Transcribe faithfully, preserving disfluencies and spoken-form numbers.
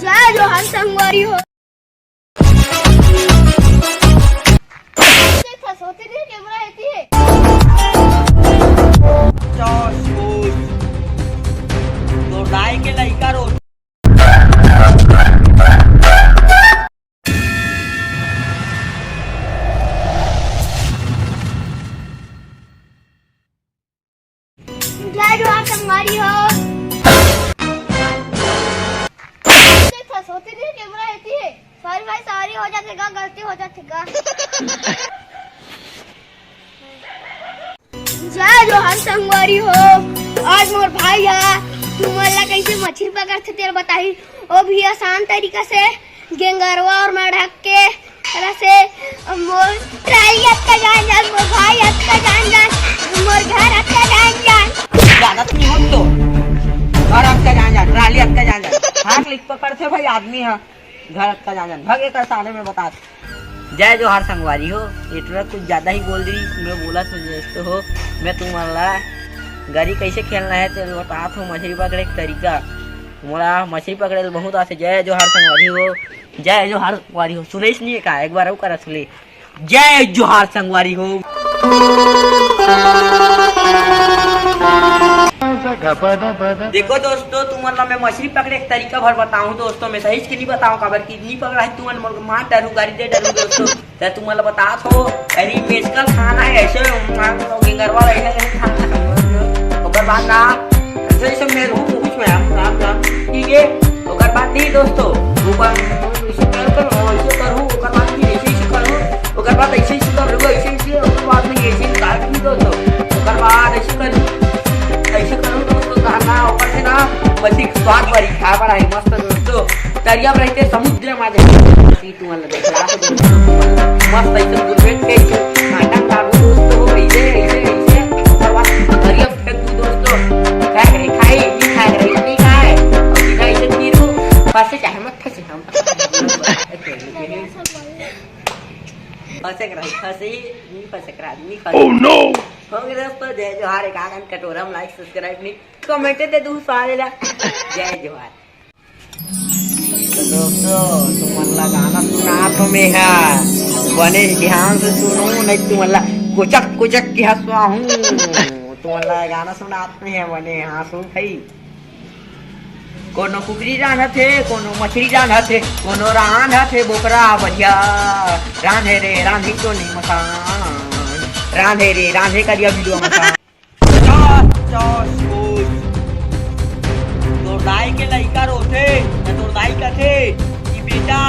जय जोहार संगवारी हो। देखा, सोते नहीं कैमरा रहती है। चौस फूस। तो दाई के लइका रो। जय जोहार संगवारी हो। देखा, सोते नहीं कैमरा रहती है। सॉरी भाई, सॉरी, हो जाथे गा, गलती हो जाथे गा। जय जोहार संगवारी हो। आज मोर भाई ह तुमन ला कैसे मछली पकड़थे तेला बताही, वो भी आसान तरीका से। गेंगरवा और मढ़क के तरह से मोर ट्राली अतका जान जान, मोर भाई अतका जान जान, मोर घर अतका जान जान। जानत नहीं हो तो। घर अतका जान जान, ट्राली अतका जान जान। हाथ लिख पकड़थे भाई आदमी ह। घर अतका जान जान। भग एकर साले में बता। जय जोहार संगवारी हो। ये टुरा कुछ ज्यादा ही बोल दी। मैं बोला तो जैसे हो, मैं तुमन ला गरी कैसे खेलना है तेला बतात हो, मछली पकड़े के तरीका। मोला मछली पकड़े ल बहुत आथे। जय जोहार संगवारी हो। जय जोहार संगवारी हो। सुनइस नहीं है का? एक बार अउ करा सुन ले। जय जोहार संगवारी हो। देखो दोस्तों, तुमन ला मैं मछली पकड़े के तरीका भर बताऊं दोस्तों। मैं सही से नहीं बताऊं, काबर कि नहीं पकड़ा है तुमन मोर मार डरू, गारी दे डरू दोस्तों। त तुमन ला बतात हो, अरे मेचकल खाना है ऐसे, गेंगरवा ऐसे, ऐसे खाना है। ओकर बाद ना ऐसे, ऐसे मैं रहूं कुछ में, हम राम राम, ठीक है। ओकर बाद नहीं दोस्तों, ऊपर ऐसे कर, कर, ऐसे करूं, ओकर बाद फिर ऐसे, ऐसे करूं, ओकर बाद ऐसे, ऐसे कर लूं, ऐसे, ऐसे, ओकर बाद में ऐसे काट ली दोस्तों, ओकर बाद ऐसे कर लूं, ऐसे करूं दोस्तों, तो ना ऊपर से ना मछली के स्वाद बढ़ी, खाए बर आई मस्त दोस्तों। तरिया में रहते समुद्र में आ जाए। तुमन ला देखला तो दोस्तों, मस्त ऐसे गुलबेट के काटा काटू दोस्तों, ऐसे, ऐसे, ऐसे, ओकर बाद तरिया फेंक दू दोस्तों, खाए के रही, खाई, नहीं खाए के रही, नहीं खाए, और सीधा ऐसे तीरू, फंसे चाहे मत फंसे, हम फंसे के रही, फंसे ही, नहीं फंसे के रही, नहीं फंसे। Oh no! हो गए दोस्तों, जय जोहार। एक आगन कटोरा में like, subscribe नहीं, comment दे दू सारे ला। जय जोहार। तो दोस्तों, तुमन ला गाना सुनात हो मेहा, बने ध्यान से सुनो, नहीं तुमन ला कुचक कुचक के हंसवाहूं। तुमन ला गाना सुनात हो मेहा, बने हाँसू भाई। कोनो कुकरी रांधत हे, कोनो मछली रांधत हे, कोनो रांधत हे बोकरा बढ़िया। रांधे रे रांधी तो नहीं मसान, रांधे रे रांधे करिया बिलुआ मसान। चौस, चौस, फूस। तोर दाई के लइका रोथे, त तोर दाई कथे कि बेटा,